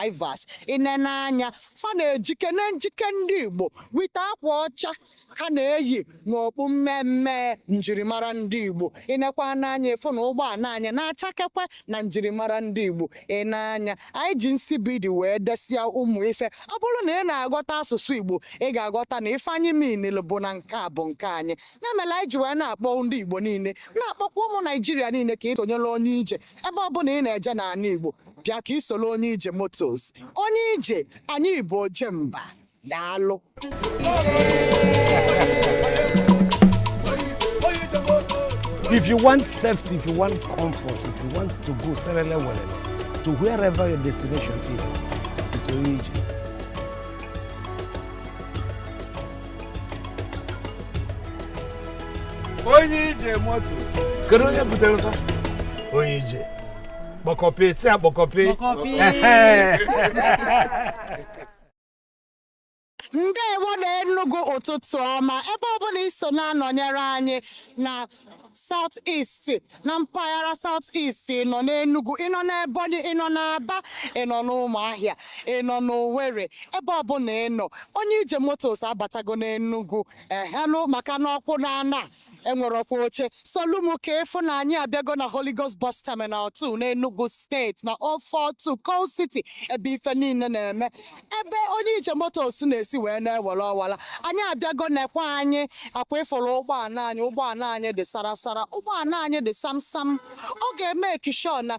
Drivers, inene anya, fa na-ejike na njike ndị Igbo wite akwa ọcha ha na-eyi n'okpu mmemme njirimara ndị Igbo. Ịnekwa n'anya, ịfụ na ụgbọala anyị na-achakekwe na njirimara ndị Igbo. Ị na-anya, anyị ji nsibidi wee desịa ụmụ ife. Ọ bụrụ na ị na-aghọta asụsụ Igbo, ị ga-aghọta na ife anyị minil bụ na nke a bụ nke anyị. Ya mere anyị ji wee na-akpọ ndị Igbo niile, na-akpọkwa ụmụ Naijiria niile, ka ị sonyere Onye Ije. Ebe ọbụla ị na-eje n'ala Igbo, bịa ka ị soro Onye Ije Motors. Onye Ije, anyị bụ ojemba. Daalụ. If you want safety, if you want comfort, if you want to go serele welele to wherever your destination is, it is Onye Ije. Onye Ije Moto. Kedu onye butere fa? Onye Ije. Kpọkọpị, si akpọkọpị. Kpọkọpị. Ndewo na Enugu, ụtụtụ ọma. Ebe ọbụla iso na-anọnyere anyị na South East, na mpaghara South East, ị nọ n'Enugu, ị nọ n'Ebonyi, ị nọ n'Aba, ị nọ n'Ụmụahịa, ị nọ n'Owerri, ebe ọbụla ị nọ, Onye Ije Motors abatago n'Enugu. Ehenụ, maka na ọkwụ na ana enwerọkwa oche solumu ka ịfụ na anyị abịago na Holy Ghost Bus Terminal 2 n'Enugu Steeti, na 042 Coal City, ebe ife niile na-eme, ebe Onye Ije Motors na-esi wee na-ewere ọwara. Anyị abịago, nekwa anyị akwa ịfụrụ ụgbọala anyị. Ụgbọala anyị dị sarasara, ụgbọala anyị dị samsam. Ọ ga-eme sure na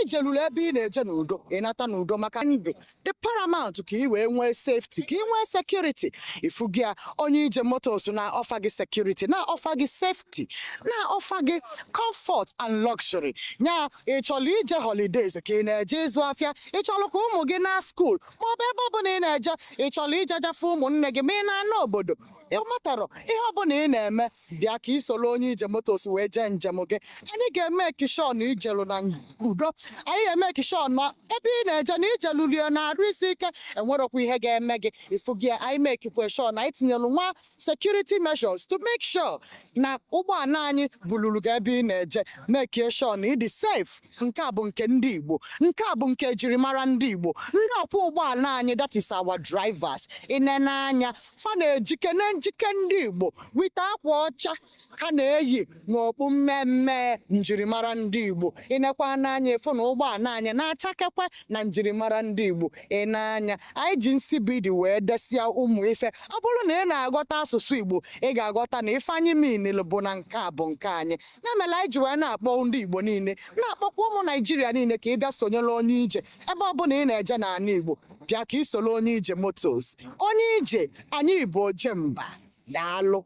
ijeluru ebe ị na-eje n'udo, ịnata n'udo, maka ndụ dị paramount, ka ị wee nwee safety, ka ị nwee security. Ifu gị a, Onye Ije Motors na-offer gị security, na-offer gị safety, na-offer gị comfort and luxury. Nya ị chọrọ ije holidays, ka ị na-eje ịzụ afịa, ị chọrọ ka ụmụ gị na school, maọbụ ebe ọbụla ị na-eje, ị chọrọ ije jafe ụmụnne gị, ma ị na-ana obodo, ị matarọ ihe ọbụla ị na-eme, bịa ka ị soro Onye Ije Motors wee jee njem gị. Anyị ga-eme sure na ijelu na udo. Anyị ga-eme sure na ebe ị na-eje na ijelulie na-arụ isi ike, enwerọkwa ihe ga-eme gị. Ifu gị, anyị mekikwe sure na anyị tinyelu nwa security measures to make sure na ụgbọala anyị buluru gị ebe ị na-eje, make sure na ịdị safe. Nke a bụ nke ndị Igbo, nke a bụ nke ejirimara ndị Igbo. Ndị ọkwọ ụgbọala anyị, that is our drivers, inene anya, fa na-ejike na njike ndị Igbo wite akwa ọcha ha na-eyi n'okpu mmemme njirimara ndị Igbo. Ịnekwa n'anya, ịfụ na ụgbọala anyị na-achakekwe na njirimara ndị Igbo. Ị na-anya, anyị ji nsibidi wee desịa ụmụ ife. Ọ bụrụ na ị na-aghọta asụsụ Igbo, ị ga-aghọta na ife anyị minil bụ na nke a bụ nke anyị. Ya mere anyị ji wee na-akpọ ndị Igbo niile, na-akpọkwa ụmụ Naijiria niile, ka ị bịa sonyere Onye Ije. Ebe ọbụla ị na-eje n'ala Igbo, bịa ka ị soro Onye Ije Motors. Onye Ije, anyị bụ ojemba. Daalụ.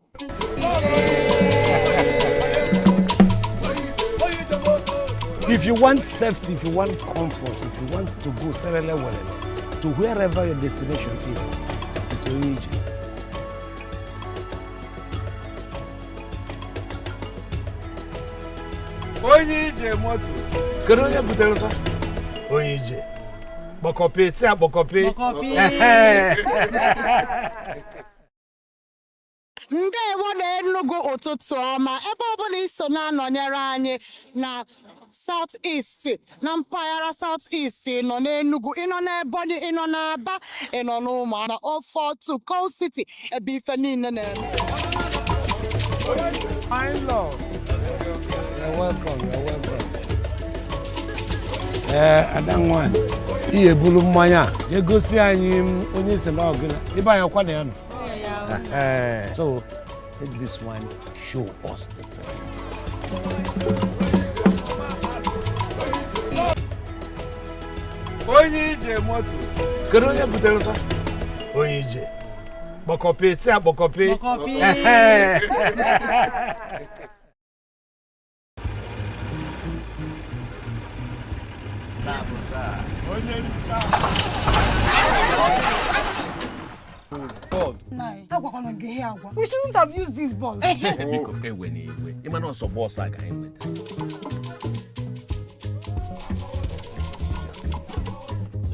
If you want safety, if you want comfort, if you want to go serele welele to wherever your destination is, it is Onye Ije. Onye Ije Moto. Kedu onye butere fa? Onye Ije. Kpọkọpị, si akpọkọpị. Kpọkọpị. Ndewo na Enugu, ụtụtụ ọma. Ebe ọbụla iso na-anọnyere anyị na South East, na mpaghara South East, ị nọ n'Enugu, ị nọ n'Ebonyi, ị nọ n'Aba, ị nọ n'Ụmụahịa, na 042 Coal City, ebe ife niile na-eme. My love. You're welcome, you're welcome. Ee, ada nwanyị, ihe buru mmanya a jee gosi anyị m onye si na ọgịna ebe anyị ọkwa na ya nọ. So, take this one, show us the person. Onye Ije Moto. Kedu onye butere fa? Onye Ije. Kpọkọpị, si akpọkọpị. Kpọkọpị. Ehe. Agwakwana gị ihe agwa. We shouldn't have used this bus. Biko, ewe na iwe, ịma na ọsọ bọọsụ a ka anyị nweta.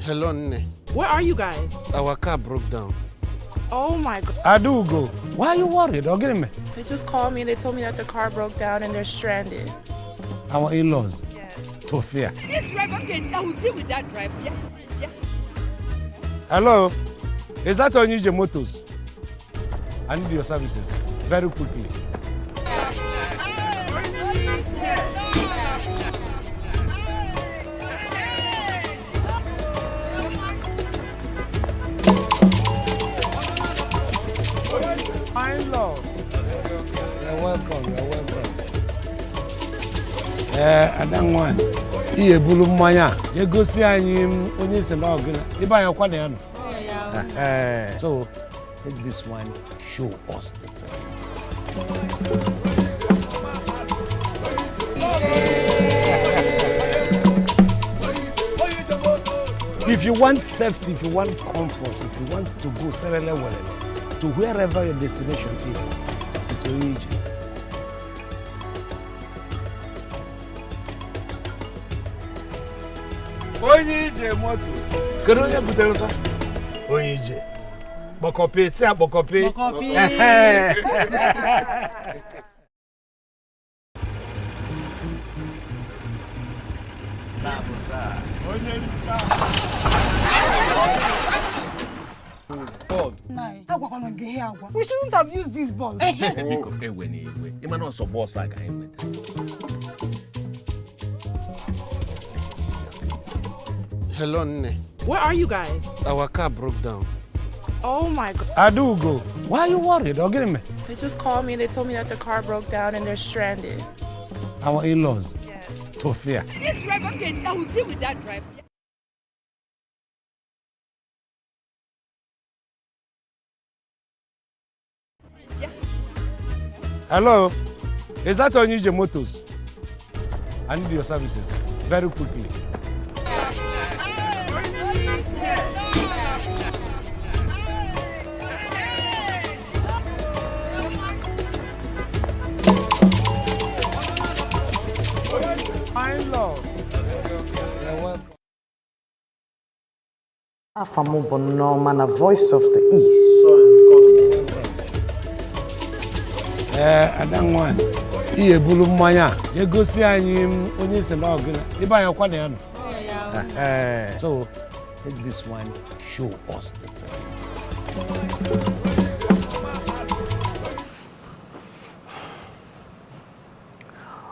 Hello, Nne. Where are you guys? Our car broke down. Oh my God. Adaugo, why are you worried? Ọ gịnị mere? They just called me. They told me that the car broke down and they're stranded. Our in-laws. Yes. Tofia. This driver, okay, I will deal with that driver. Yeah. Hello, is that Onije Motors? I need your services very quickly. My love. You're welcome, you're welcome. Ee, ada nwanyị, ị ga-eburu mmanya a jee gosi anyị onye si na ọgịna ebe anyị ọkwa na ya nọ. Ehe. So, take this one, show us the president. If you want safety, if you want comfort, if you want to go serele welele to wherever your destination is, it is Onije. Onye ije moto. Kedu onye butere ụta? Onye ije. Kpọkọpị, si akpọkọpị. Kpọkọpị. Ehe. Nai, agwakwana m gị ihe agwa. We shouldn't have used this bus. Biko, ewe n'iwe. Ịma na ọsọ bọọsụ a ka anyị nwetara. Hello, nne. Where are you guys? Our car broke down. Oh my god. Adaugo, why are you worried? Ọ gịnị mere? They just called me and they told me that the car broke down and they're stranded. Our in-laws. Yes. Tofia. This driver, okay, I will deal with that driver. Hello, is that Onije Motors? I need your services very quickly. My love. You're welcome. Afa m bụ Nneọma na Voice of the East. Ee, ada nwanyị, ị ga-eburu mmanya a jee gosi anyị onye si na ọgịna ebe anyị ọkwa na ya nọ. Ehe. So, take this one, show us the president.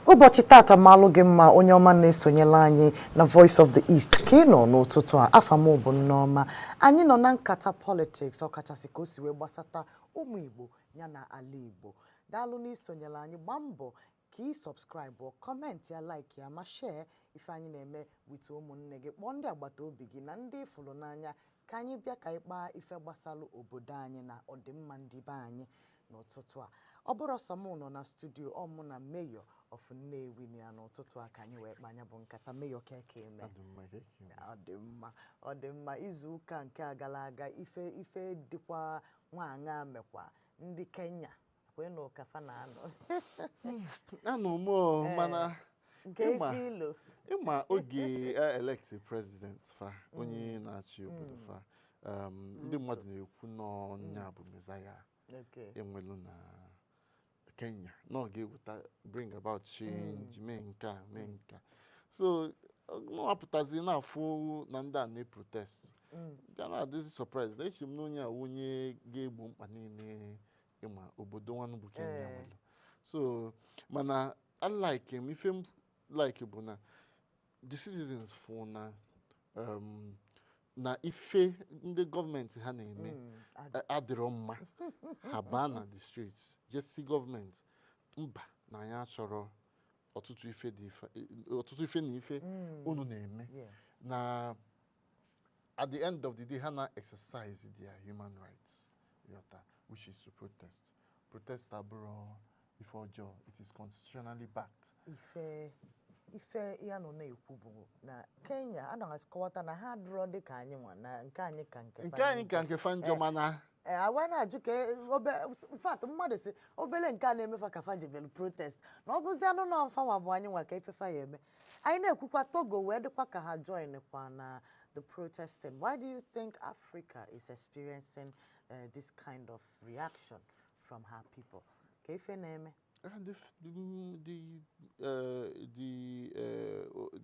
Ụbọchị tata malụ gị mma, onye ọma na-esonyela anyị na Voice of the East ka ị nọ n'ụtụtụ a. Afa m bụ Nneọma. Anyị nọ na nkata politics, ọkachasị ka o si wee gbasata ụmụ Igbo ya na ala Igbo. Daalụ na isonyela anyị. Gbaa mbọ ka ị subscribe, comment ya, like ya, ma share ife anyị na-eme with ụmụnne gị. Kpọọ ndị agbata obi gị na ndị ịfụrụ n'anya ka anyị bịa ka anyị kpaa ife gbasalụ obodo anyị na ọdịmma ndị be anyị. N'ụtụtụ a, ọ bụrụ sọ mụ nọ na studio, ọ mụ na Mayor of Nnewi na ya n'ụtụtụ a ka anyị wee kpaa anya bụ nkata. Mayor, keke eme? Ọ dị mma, ọ dị mma. Izu ụka nke a gara aga, ife ife dịkwa nwaanyị mekwa ndị Kenya kwee na ụka fa na-anọ. Anọ m o, mana nke ịma ife ilo. Ịma oge e elect president fa, onye na-achị obodo fa, ndị mmadụ na-ekwu n'ọnya bụ messiah enwelu na Kenya na ọ ga-eweta, bring about change, mee nke a, mee nke a. So apụtazi na-afụ na ndị a na-protest ga na-adịzi surprise na eche m na onye a wụ onye ga-egbo mkpa niile ịma obodo nwanụ bụ Kenya nwere. So mana alike m, ife m like bụ na the citizens fụ na na ife ndị gọọmenti ha na-eme adịrọ mma, ha baa na the streets jesi gọọmenti mba na anyị achọrọ ọtụtụ ife dị ọtụtụ ife na ife unu na-eme. Na at the end of the day, ha na exercise their human rights, yọta, which is to protest. Protest abụrụ ife ọjọọ, it is constitutionally backed. Ife ife ya nọ na-ekwu bụ na Kenya a na-akọwata na ha adịrọ dị ka anyị nwa, na nke anyị ka nke fa nke anyị ka njọ. Nke fa njọ, mana Ee, awa na-ajụ ka in fact mmadụ si obere nke a na-emefa ka fa jebelu protest na ọ bụzi anụ na ọfanwa bụ anyị nwa ka ifefa ya eme. Anyị na-ekwukwa Togo wee dịkwa ka ha join kwa na the protesting. Why do you think Africa is experiencing this kind of reaction from her people? Ka ife na-eme? The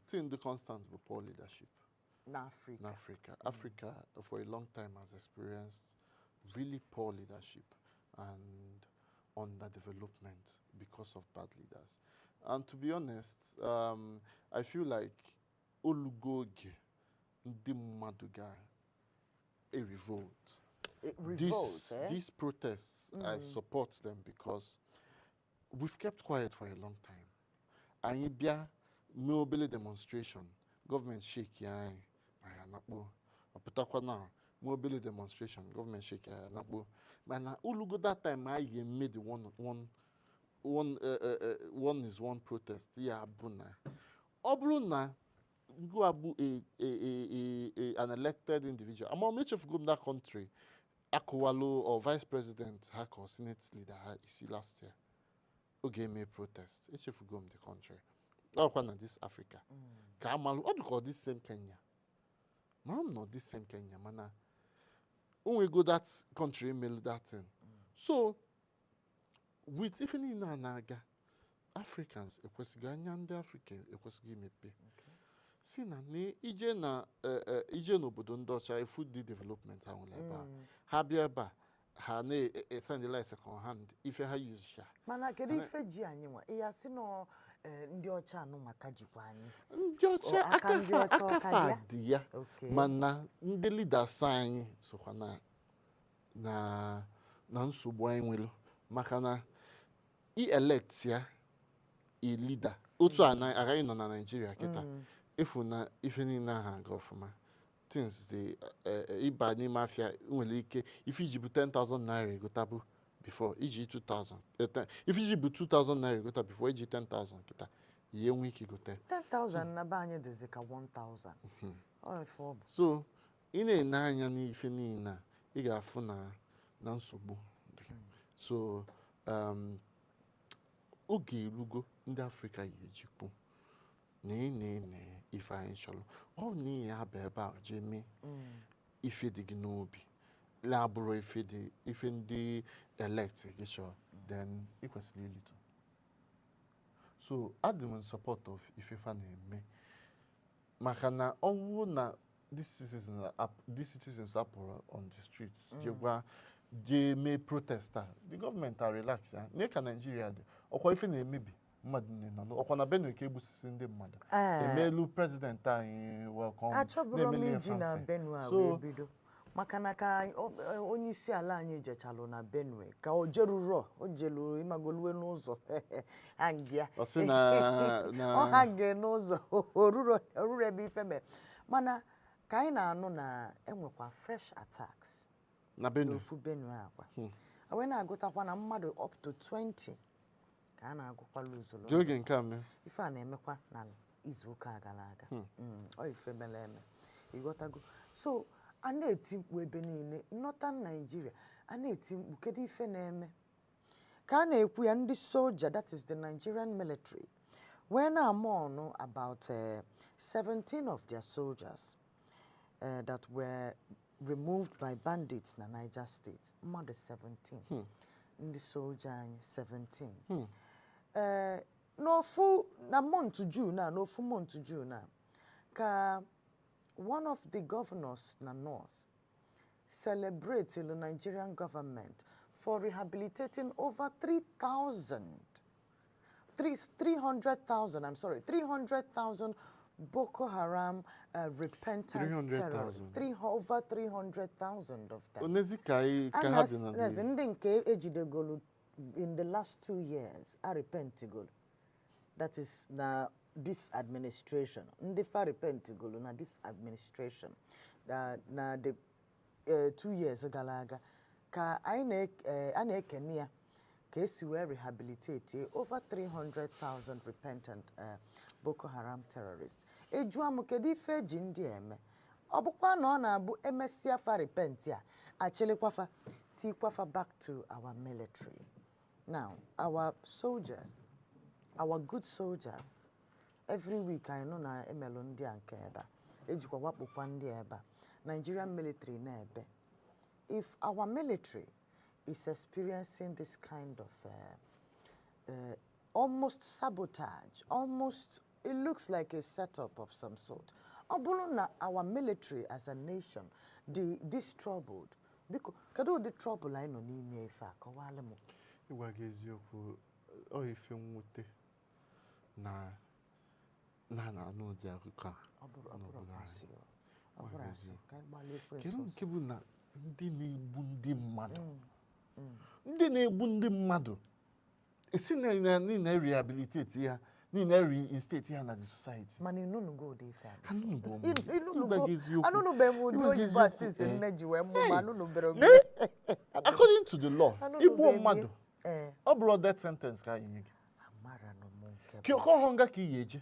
thing, the constant bụ poor leadership. N'Africa. N'Africa. Africa for a long time has experienced really poor leadership and underdevelopment because of bad leaders. And to be honest, I feel like olugo oge ndị mmadụ ga a revolt. Revolt, eh? These protests, I support them because we've kept quiet for a long time. Anyị bịa mee obele demonstration, gọọmenti shake ya anyị, anyị anakpuo. Ọpụtakwa na mee obele demonstration, gọọmenti shake ya, anyị anakpuo. Mana olugo that time anyị ga-eme the one, one, one, one is one protest, ya bụ na ọ bụrụ na ngwa bụ a an elected individual, ama m, echefugo m that country akụwalụ or vice president ha ka ọ senate leader ha isi last year oge eme protest. Echefugo m the country. Ọkwa na this Africa ka amalụ, ọ dịka ọ this same Kenya, mara m na ọ this same Kenya, mana o nwego that country emelu that thing. So with ife niile a na-aga, Africans ekwesịghị, anya ndị Africa ekwesịghị imepe si na ije na ije n'obodo ndị ọcha, ifu dị development ha nwere ebe a. Ha bịa ebe a, ha na-esendịla second hand ife ha use ya. Mana kedu ife ji anyị nwa ihe asị nọ ndị ọcha anụ maka jikwa anyị? Ndị ọcha O, aka ndị aka ọcha ọ ka aka dị ya? Dị ya. Mana ndị leaders anyị sokwa na nsogbu anyị nwere, maka na i-elect ya a leader otu a na agaghị nọ na Naịjirịa kịta, efu na ife niile ahụ aga ọfụma, things dị ịba n'ime afịa, nwere ike ife iji bụ 10,000 naira egotabụ before iji 2000, ife iji bụ 2000 naira egota before, iji 10,000 kịta ya enwe ike gote. 10,000 na be anyị dịzi ka 1000. Ọ ife ọ bụ. So ị na-ene anya n'ife niile a, ị ga-afụ na nsogbu dị. So oge erugo ndị Afrịka ya ejikwu na ị na-ene ife anyị chọrọ. Ọ na ị ya aba ebe a jee mee ife dị gị n'obi na-abụrụ ife dị ife ndị elect gị chọrọ, then ị kwesịrị ilitu. So adị m in support of ife fa na-eme, maka na ọ bụrụ na these citizens apụrụ on the streets jee gwa, jee mee protest a, the government are relax ya nee ka Nigeria dị. Ọkwa ife na-emebi mmadụ niile nọ, ọkwa na Benue ka egbusisi ndị mmadụ. Emelu president anyị welcome. Achọbụrụ m na-emeli ya iji na fanfare. Benue a So wee bido, maka na ka onye isi ala anyị jechalụ na Benue, ka o jeruro, o jelu ịmagolue n'ụzọ hangịa. Ọ sị na Ọ hange n'ụzọ, oruro ebe ife mee. Mana ka anyị na-anụ na enwekwa fresh attacks na Benue. N'ofu Benue akwa a wee na-agụtakwa na mmadụ up to 20 ka a na-agụkwala usoro. Dị oge nke a mee. Ife a na-emekwa na izu ụka gara aga. Ọ ife mere eme, ịghọtago? So a na-eti mkpu ebe niile, Northern Nigeria a na-eti mkpu, kedu ife na-eme? Ka a na-ekwu ya, ndị soja, that is the Nigerian military, wee na-ama ọnụ about 17 of their soldiers that were removed by bandits na Niger State. Mmadụ 17, ndị soja anyị 17. Ee, n'ofu na month June a, n'ofu month June a, ka one of the governors na North celebrate the Nigerian government for rehabilitating over 3,000, 300,000, I'm sorry, 300,000 Boko Haram repentant 300,000. terrorists. Over 300,000 of them. Onezi ka anyị ka ha dị na Yes, ndị nke ejidegolu in the last 2 years a repentigolu, that is na this administration, ndị fa repentigolu na this administration na the 2 years gara aga, ka anyị a na-ekene ya ka esi wee rehabilitate over 300,000 repentant Boko Haram terrorists. Ejụa m, kedu ife eji ndị a eme? Ọ bụkwa na ọ na-abụ emesịa fa repent a, achịlịkwafa tikwafa back to our military. Now our soldiers, our good soldiers, every week anyị nụ na emelụ ndị a nke ebe a, ejikwa wakpokwa ndị a ebe a. Nigerian military na-ebe. If our military is experiencing this kind of almost sabotage, almost it looks like a setup of some sort. Ọ bụrụ na our military as a nation dị this troubled, biko, kedu ụdị trouble anyị nọ n'ime ife a? Kọwalụ m. Ịgwa gị eziokwu, ọ ife mwute na na-anụ ụdị akụkọ a Ọ bụrụ n'obodo anyị. asị o. Ọ bụrụ asị ka anyị gbalị ekwensu Kedu ọsọ. nke bụ na ndị na-egbu ndị mmadụ, ndị na-egbu ndị mmadụ, esi na na rehabilitate ya, na reinstate ya na the society? Mana ịnụnụgo ụdị ife a? Anụnụgo m. Ịnụnụgo? Ịgwa gị eziokwu. Anụnụbeghị m ụdị Ịgwa gị oyibo a eziokwu, since eh. nne ji wee mụ m, anụnụbere m. According to the law, Anụnụbeghị igbuo m. mmadụ, ọ bụrụ death sentence ka anyị nye gị. Amaranụ m nke Ka ọhụ nga ka ị ga-eje.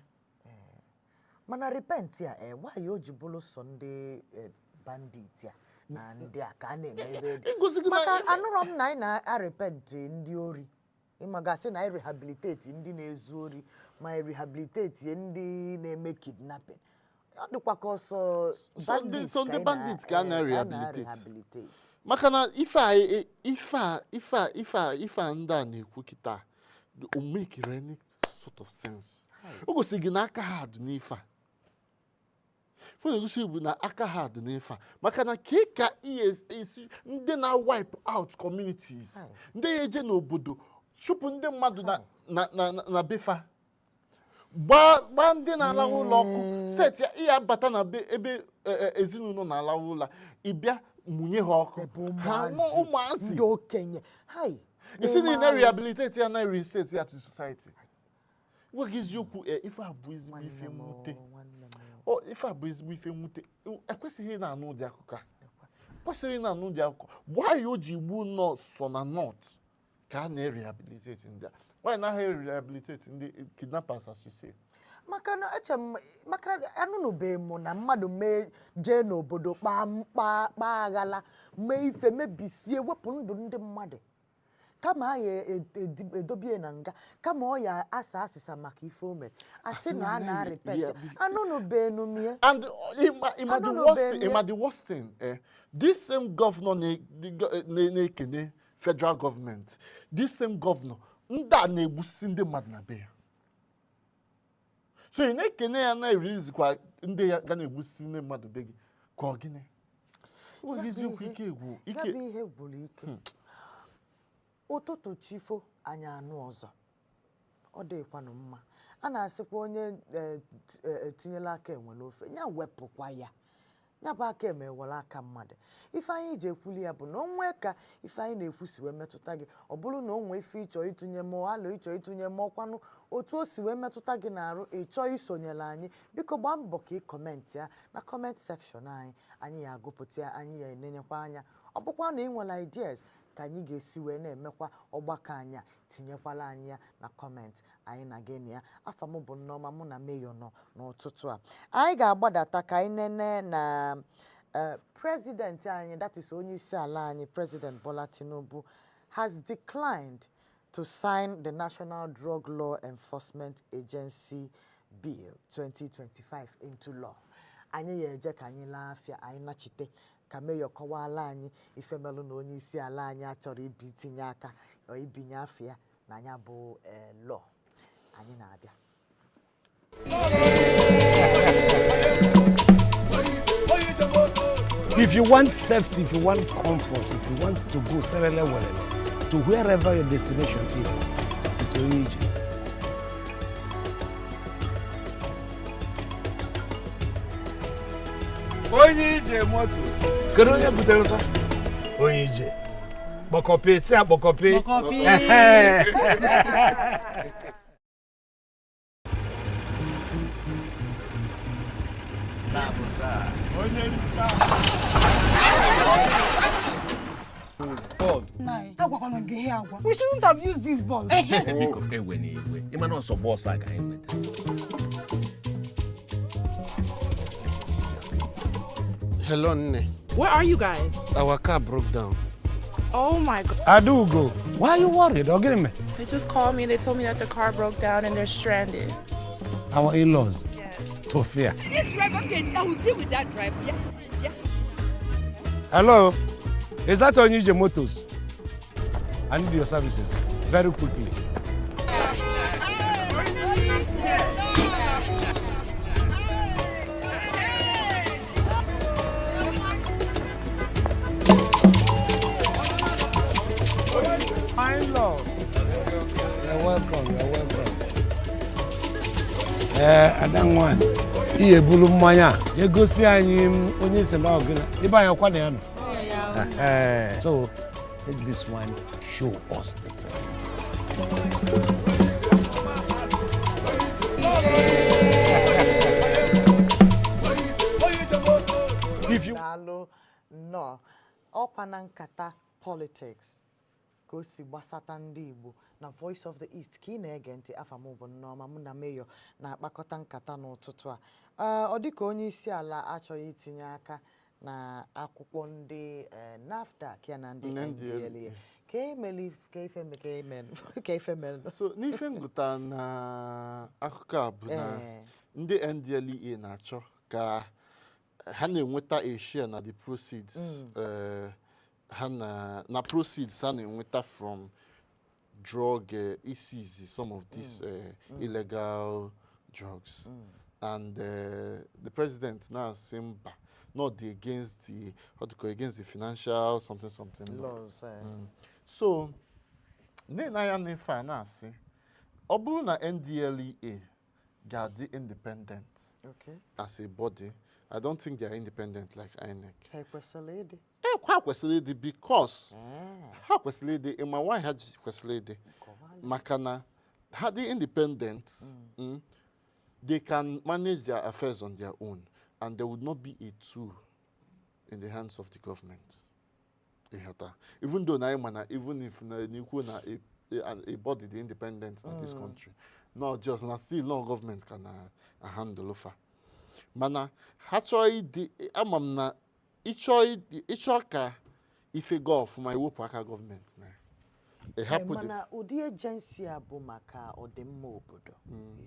Mana repent a, nwaanyị o ji bụrụ sọ ndị bandit a na ndị a ka a na-eme ebe dị Igosi gị na maka anụrọ m na anyị na-arepent ndị ori, ịmagasị na anyị rehabilitate ndị na-ezu ori, ma anyị rehabilitate ndị na-eme kidnapping. Ọ dịkwa ka ọsọ bandit sọ ndị ka anyị bandit ka a na-rehabilitate. Na-rehabilitate. Maka na ife a ife a ife a ife a ife a ndị a na-ekwu kịta, o make any sort of sense. O gosi gị na aka ha dị n'ife a. Ife ọ na-egosi bụ na aka ha dị n'ife a, maka na ka ihe esi ndị na-wipe out communities, ndị ya eje n'obodo chụpụ ndị mmadụ na befa, gbaa ndị na-alahụ ụlọ ọkụ, set ya ihe abata na be ebe ezinụlọ na-alahụ ụlọ, ịbịa mụnye ha ọkụ. Ebe Ha ụmụazị, ụmụazị, ndị okenye, hai. Isi na-eme niile arụ. Rehabilitate ya na reinstate ya to society. Gwa gị eziokwu, ife a bụ ezigbo ife Nwanne m, mwute. nwanne m. O ife a bụ ezigbo ife mwute. Ekwesịghị ị na-anụ ụdị akụkọ a, kwesịrị ị na-anụ ụdị akụkọ. Why o ji gbuo nọ sọ na north ka a na-rehabilitate ndị a? Why na ha rehabilitate ndị kidnappers, as you say? Maka na eche m, maka anụnụbeghị m na mmadụ mee jee n'obodo kpaa kpaa kpaa aghala, mee ife mebisie, wepụ ndụ ndị mmadụ, kama a ya edobie na nga, kama ọ ya asa asịsa maka ife o mere, asị na a na-arepent. Anụnụbeghị m ya. And ịma the Anụnụbeghị worst m thing, ya. ịma the worst thing, this same governor na-ekene federal government, this same governor, ndị a na-egbusi ndị mmadụ na be ya. So ị na-ekene ya na-erizikwa ndị ya ga na-egbusi ndị mmadụ be gị, ka ọ gịnị? Ọ Ya bụ eziokwu, ike egwu ya ike. Bụ ihe gwụrụ ike. Ụtụtụ chifo, anyị anụ ọzọ. Ọ dịkwanụ mma. A na-asịkwa onye etinyela aka enwe n'ofe, ya wepụkwa ya. Ya bụ aka emewela aka mmadụ. Ife anyị ji ekwuli ya bụ na o nwee ka ife anyị na-ekwu si wee metụta gị, ọ bụrụ na o nwee ife ịchọ ịtụnye m alụ, ịchọ ịtụnye m ọkwanụ otu o si wee metụta gị n'arụ, ịchọ isonyere anyị, biko gbaa mbọ ka ị comment ya na comment section anyị. Anyị ya agụpụta ya, anyị ya enenyekwa anya. Ọ bụkwa na ị nwere ideas ka anyị ga-esi wee na-emekwa ọgbakọ anyị a, tinyekwala anyị ya na comment. Anyị na gị na ya. Afa m bụ Nneọma. Mụ na Mayor nọ n'ụtụtụ a. Anyị ga-agbadata ka anyị nene na president anyị, that is onye isi ala anyị, President Bola Tinubu has declined to sign the National Drug Law Enforcement Agency Bill 2025 into law. Anyị ya eje ka anyị laa afịa, anyị nachite ka Mayor kọwala anyị ife melụ na onye isi ala anyị achọrọ ibi tinye aka ọ ibinye afọ ya na ya bụ law. Anyị na-abịa. If you want safety, if you want comfort, if you want to go serele welele to wherever your destination is, it is Onije. Onye ije moto. Kedu onye butere fa? Onye ije. Kpọkọpị, si akpọkọpị. Kpọkọpị. Ehe. Taa bụ taa. Onye ncha. Nai, agwakwana m gị ihe agwa. We shouldn't have used this bus. Biko, ewe na iwe, ịma na ọsọ bọọsụ a ka anyị nweta. Hello, Nne. Where are you guys? Our car broke down. Oh my God. Adugo, why are you worried? Or get me? They just called me. They told me that the car broke down and they're stranded. Our in-laws. Yes. Tofia. This driver, okay, I will deal with that driver. Yeah. Hello? Is that Onije Motors? I need your services very quickly. Ee, ada nwanyị, ihe buru mmanya a jee gosi anyị onye si na ọgịna ebe anyị ọkwa na ya nọ. So take this one, show us the president. If you Daalụ nnọọ. Ọkwa na nkata politics ka o si gbasata ndị Igbo na Voice of the East ka ị na-ege ntị. Afa m bụ Nneọma. Mụ na Mayor na-akpakọta nkata n'ụtụtụ a. Ee, ọ dịka onye isi ala achọghị itinye aka na akwụkwọ ndị NAFDAC ya na ndị NDLEA. NDLEA. Ka emeli ka ife ka emelu ka ife melụ. So n'ife ngụta na akụkọ a bụ na ndị NDLEA na-achọ ka ha na-enweta a share na the proceeds ha na proceeds ha na-enweta from drug seize some of these illegal drugs, and the president na-asị mba, not the against the, what do you call, against the financial something something law. Laws. So nne anya n'ife a na-asị, ọ bụrụ na NDLEA ga-adị independent as a body, I don't think they are independent like INEC. Ha ekwesịrị ịdị? Ha kwesịrị ịdị because ha kwesịrị ịdị. Ịma why ha ji kwesịrị ịdị? Kọwalụ. Maka na ha dị independent, they can manage their affairs on their own and there would not be a tool in the hands of the government. Ịghọta? Even though na anyị ma na even if na n'ikwu na a body dị independent na this country, not just na still no government ka na handle fa. Mana ha chọọ ịdị, ama m na ịchọ ka ife gaa ọfụma, iwepụ aka gọọmenti na ya. Ị hapụ the Mana ụdị agency a bụ maka ọdịmma obodo,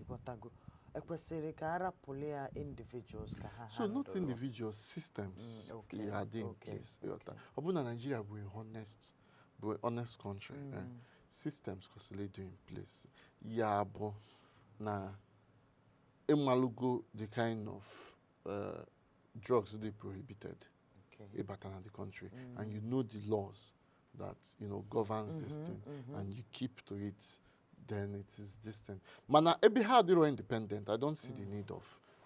ịghọtago, ekwesịrị ka a rapụrụ ya individuals ka ha So not handle. Individual systems are dey in place. Ịghọta? Ọ bụrụ na Nigeria bụ a honest country, systems kwesịrị ịdị in place. Ya bụ na ịmalụgo the kind of drugs dị prohibited ịbata na the country, and you know the laws that governs this thing, and you keep to it, then it is this thing. Mana ebe ha adịrọ independent, I don't see the need of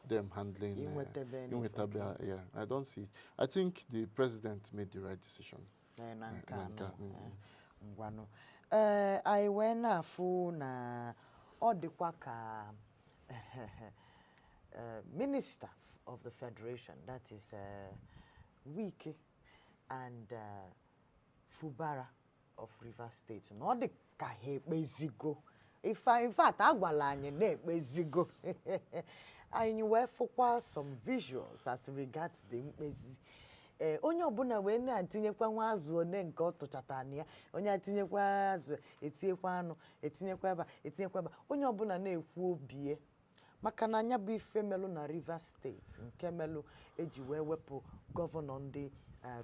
them handling Inwetebe any- inwetebe, yeah, I don't see it. I think the president made the right decision. Na nke na anọ. nke a. Ngwanụ, ee, anyị wee na-afụ na ọ dịkwa ka Minister of the Federation, that is Wike, and Fubara of Rivers State, na ọ dị ka ha ekpezigo. In fact, a gwala anyị na ekpezigo. Anyị wee fụkwa some visuals as regards the mkpezi. Ee, onye ọbụla wee na-atinyekwa nwa azụ one nke ọ tụchatara na ya, onye atinyekwa azụ, etinyekwa anụ, etinyekwa ebe a, etinyekwa ebe a, onye ọbụla na-ekwu obie maka na anya bụ ife melụ na Rivers State, nke melụ eji wee wepụ gọvanọ ndị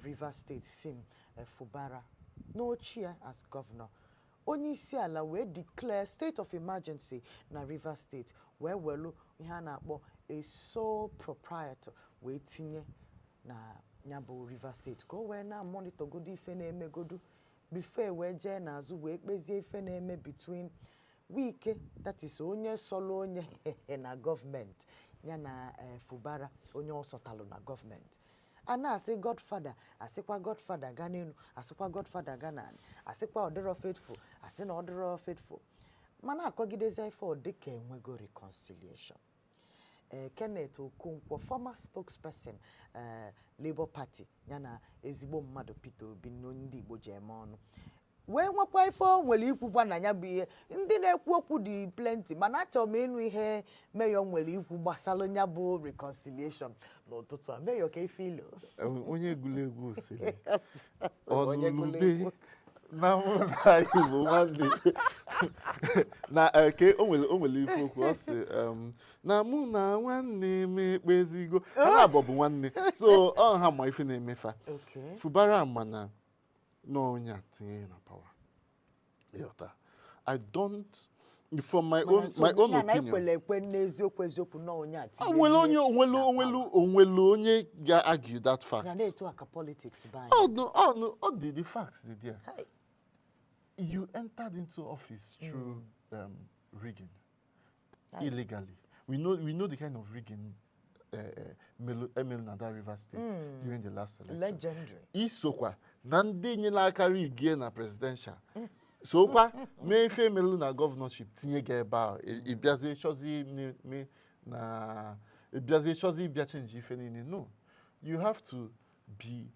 Rivers State, Sim Fubara, n'ochie as gọvanọ. Onye isi ala wee declare state of emergency na Rivers State, wee welu ihe a na-akpọ a sole proprietor wee tinye na ya bụ Rivers State ka o wee na-amonitorgodo ife na-emegodu before wee jee n'azụ wee kpezie ife na-eme between Wike, that is onye sọlụ onye na gọọmenti ya, na Fubara, onye ọ sọtalụ na gọọmenti. A na-asị godfather, asịkwa godfather ga n'elu, asịkwa godfather ga n'ala, asịkwa ọdịrọ faithful, asị na ọdịrọ faithful, mana akọgidezi ife, ọ dịka enwego reconciliation. Kenneth Okonkwo, former spokesperson Labour Party, ya na ezigbo mmadụ Peter Obi na ndị Igbo ji eme ọnụ, wee nwekwa ife o nwere ikwukwa na ya bụ ihe ndị na-ekwu okwu dị plenty. Mana achọrọ m ịnụ ihe Mayor nwere ikwu gbasara ya bụ reconciliation n'ụtụtụ a. Mayor, ka ife ilo. Onye egwula egwu sịrị Onye gụlụ ọnụlube egwu. Na mụ na Igbo nwanne na ke o nwere ife okwu ọ sị na mụ na nwanne m ekpezigo. Ha na-abụ bụ nwanne, so ọ ha ma ife na-emefa. Fubara mana na onye a tinye na power. Ịghọta? I don't, from my own my own ya na opinion. Ikwele ekwe n'eziokwu eziokwu na onye a tinye Onwere onye ihe onwelu na onwelu power. Onwelu onye ga-argue that fact? Na na-etu aka politics be anyị. Oh no, oh no, oh, the facts dị there. Hey. You entered into office through rigging, illegally. We know the kind of rigging emelu na that Rivers State during the last election. Legendary. Isokwa na ndị nyere aka rigie na presidential, sokwa mee ife emelu na governorship, tinye gị ebe ahụ. Ị bịazie chọzie na ị bịazie chọzie ịbịa change ife niile. No, you have to be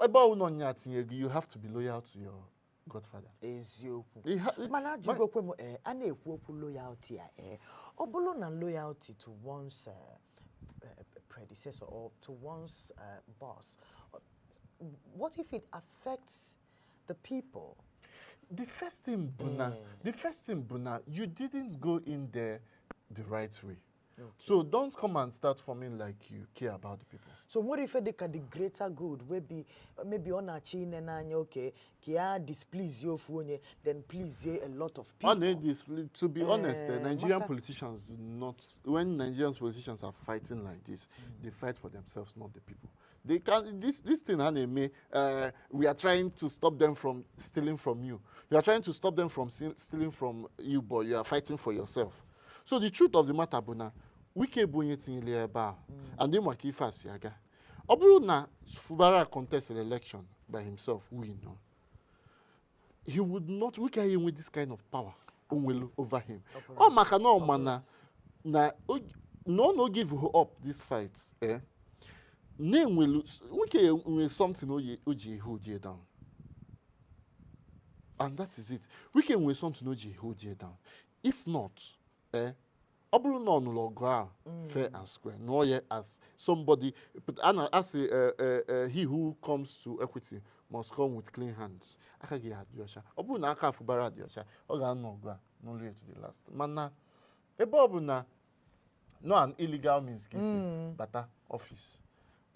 ebe ọ nọ nya tinye gị, you have to be loyal to your godfather. Eziokwu. Mana ajụgokwe m, ee, a na-ekwu okwu loyalty a, ee, ọ bụrụ na loyalty to one's predecessor or to one's boss, what if it affects the people? The first thing bụ na you didn't go in there the right way, so don't come and start forming like you care about the people. So nwere ife dịka the greater good wey be maybe ọ na-achọ ine n'anya oke ka ya displease ofu onye, then please a lot of people. On this, to be honest, Nigerian politicians do not. When Nigerian politicians are fighting like this, they fight for themselves, not the people. They can this thing, ha na-eme, we are trying to stop them from stealing from you. You are trying to stop them from stealing from you, but you are fighting for yourself. So the truth of the matter bụ na Wike bụ onye tinyere ya ebe ahụ, and ịma ka ife a si aga. Ọ bụrụ na Fubara contest an election by himself, win, no, he would not, Wike enwe this kind of power o nwelu over him. Ọ maka na ọ ma na ọ no give up this fight, eh? Na-enwelu Wike nwere something o ji hold you down, and that is it. Wike nwere something o ji hold you down. If not, eh, ọ bụrụ na ọ nụrụ ọgụ ahụ fair and square, nụọ ya as somebody, but a na-asị he who comes to equity must come with clean hands, aka gị adị ọcha. Ọ bụrụ na aka Fubara dị ọcha, ọ ga-anụ ọgụ a n'ụlọ ya to the last. Mana ebe ọ bụ na no an illegal means ka isi bata office,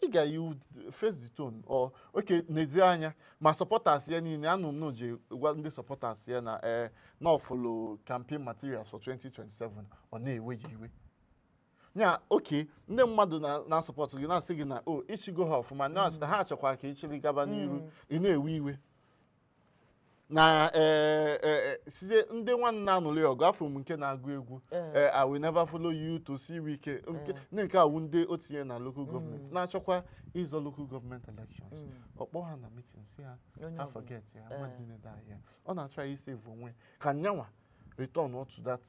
ị ga you face the tone or okay, n'ezie anya ma supporters ya niile anụ m na o ji gwa ndị supporters ya na ee na ọ follow campaign materials for 2027, ọ na-ewe ya iwe ya. Oke ndị mmadụ na-asupport gị na-asị gị na o ichigo ha ọfụma, na ha achọkwa ka ichiri gaba n'iru, ị na-ewe iwe na ee sizie ndị nwanne anụrụ ya ọgụ. Afọ m nke na-agụ egwu ee, "I will never follow you to see Wike," nke ndị nke awụ ndị o tinye na local government na-achọkwa ịzọ local government elections, ọkpọ ha na meeting si ha Onye ha ọbụla. Forget ya, mmadụ niile daa ya. Ọ na-achọ isave onwe ka nyanwa return to that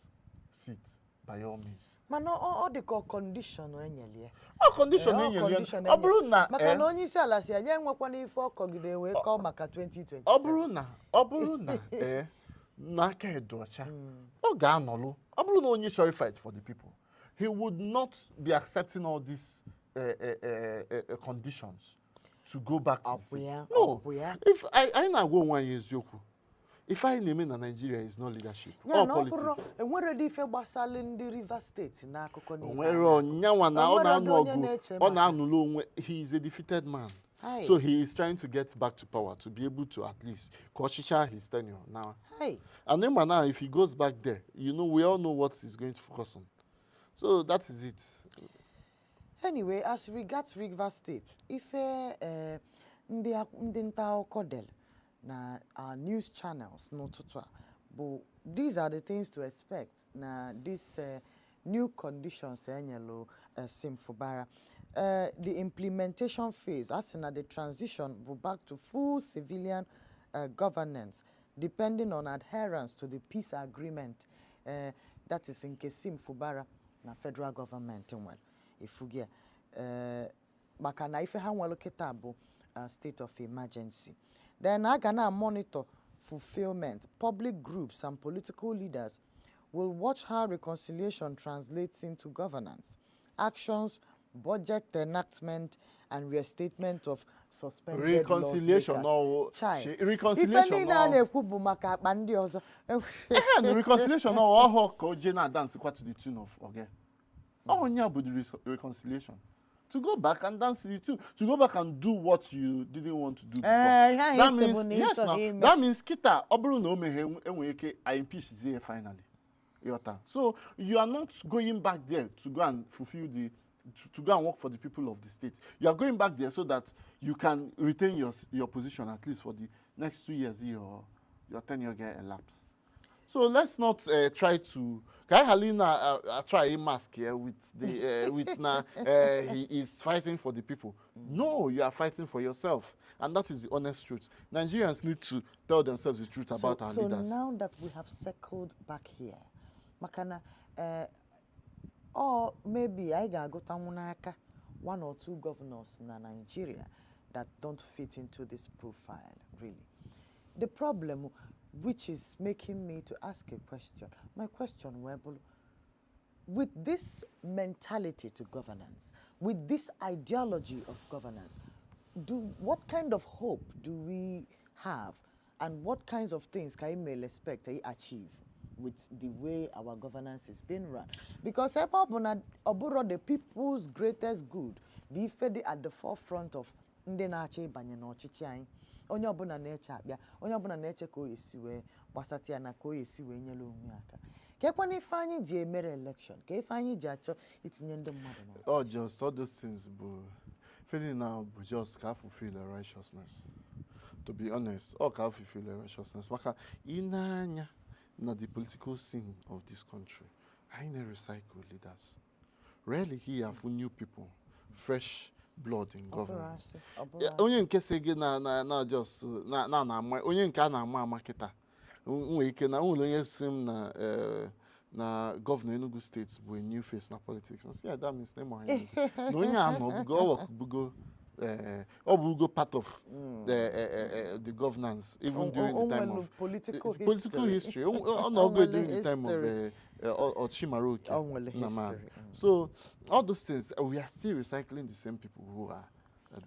seat by all means. Mana ọ dị ka condition enyere ya. Ọ condition Ee, ọ enyere ya. condition Ọ enyere. bụrụ na Maka na onye isi ala si ya ya enwekwana ife ọ kọgide wee kọọ maka 2027. Ọ bụrụ na ee n'aka edo ọcha, ọ ga-anọlụ. Ọ bụrụ na onye chọrọ fight for the people, he would not be accepting all these conditions to go back to the Ọkwụ seat. ya, No, ọkwụ ya. if anyị na-agwa onwe anyị eziokwu, ife anyị na-eme na Nigeria is not leadership Ya or na ọ bụrụ politics. enwere dị ife gbasara ndị Rivers Steeti n'akụkọ niile. Onwere onyanwa na ọ Onwere na-anụ onye ọgụ na-eche ọ maka- na-anụlụ onwe. He is a defeated man. Hai. So he is trying to get back to power to be able to at least ka ọchịcha his tenure now. Hai. And then now, if he goes back there, we all know what he's going to focus on. So that is it. Anyway, as regards Rivers State, ife ndị nta akụkọ del na our news channels n'ụtụtụ a bụ these are the things to expect na this new conditions enyelu Sim Fubara. The implementation phase, as na the transition bụ back to full civilian governance depending on adherence to the peace agreement, that is nke Sim Fubara na federal government nwere efugia, maka na ife ha nwere kịta bụ state of emergency. Then a ga na monitor fulfillment. Public groups and political leaders will watch how reconciliation translates into governance actions, budget enactment and reinstatement of suspended Reconciliation lawmakers. or Chai. Reconciliation Ife niile a na-ekwu bụ maka akpa ndị ọzọ. Ehe, the reconciliation or ọhụụ ka o jee na dance kwa to the tune of oge. Onye bụ the reconciliation. To go back and dance to the tune, to go back and do what you didn't want to do before. Eh, ihe ahụ That isi means bụ na ị yes chọrọ now, ime. That means kịta ọ bụrụ na o meghe enwere ike I impeach zie finally. Ịghọta? So you are not going back there to go and fulfill the to go and work for the people of the state. You are going back there so that you can retain your position at least for the next 2 years your tenure get elapsed. So let's not try to, ka anyị ghara ị na try mask here with the with na he is fighting for the people. No, you are fighting for yourself, and that is the honest truth. Nigerians need to tell themselves the truth about our So leaders. now that we have circled back here, maka na or maybe anyị ga-agụtanwu n'aka one or two governors na Nigeria that don't fit into this profile, really. The problem, which is making me to ask a question, my question wee bụrụ, with this mentality to governance, with this ideology of governance, do what kind of hope do we have, and what kinds of things can we expect to achieve with the way our governance is being run? Because ebe ọ bụ na ọ bụrụ the people's greatest good bụ ife dị at the forefront of ndị na-achọ ịbanye n'ọchịchị anyị, onye ọbụla na-eche akpịa, onye ọbụla na-eche ka o esi wee gbasata ya na ka o esi wee nyere onwe ya aka, kekwana ife anyị ji emere election, ka ife anyị ji achọ itinye ndị mmadụ n'ọchịchị? All just all those things bụ feeling now bụ just ka fulfill a righteousness. To be honest, all ka fulfill a righteousness, maka ị na-anya na the political scene of this country, anyị na-recycle leaders. Rarely he have new people, fresh blood in Ọ bụrụ governance. asị, ọ bụrụ Ya, asị. Onye nke si gị na just na na-ama onye nke a na-ama ama kịta nwere ike na nwere onye si m na gọvanọ Enugu Steeti bụ a new face na politics. Nsị ya, that means na ịma onye Enugu. Na onye a nọ bugo ọ workbugo, ọ bụgo part of the governance even during O the time nwelu of political political history. History. Ọ O nọgo nwelu during the time of history. Chimaroke O nwelu Nnamani. history. So all those things, we are still recycling the same people who are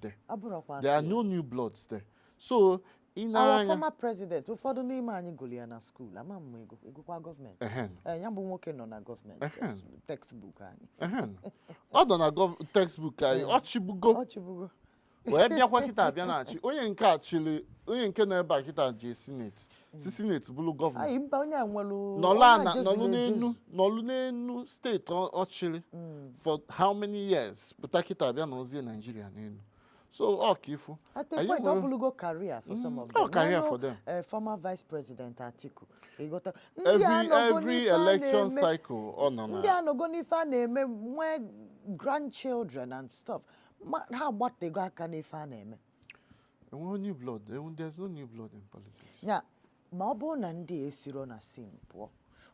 there. Abụrọkwa There are asị. no new bloods there. So in Our former president, ụfọdụ n'ime anyị gụrụ ya na school, ama m ego egụkwa gọọmenti. Ya bụ nwoke nọ na gọọmenti textbook anyị. Ehen. Ọ nọ na textbook anyị, ọ chịbugo. Ọ chịbugo. Wee bịakwa kịta abịa na-achị. Onye nke a chịrị, onye nke nọ ebe a kịta jee senate, si senate bụrụ gọvanọ. Anyị mba, onye a nwelu Nọlụ ọ ana na-ejezuru nọlụ n'enu ejezu. Nọlụ n'enu steeti ọ chịrị for how many years, pụta kịta abịa nọrọzie Naijiria n'elu. So ọ ka ifu At a Anyị point, ọ bụrụgo career for some of ọ them. Career Nwanụ, for them. Former Vice President Atiku. Ịghọta? Ndị anọgo Every n'ife a election na-eme cycle ọ nọ ndị na anọgo n'ife a na-eme, nwee grandchildren and stuff. Ha agbatego aka n'ife a na-eme. Enweghị new blood. There's no new blood in politics. Ya ma ọ bụrụ na ndị esiro na scene pụọ,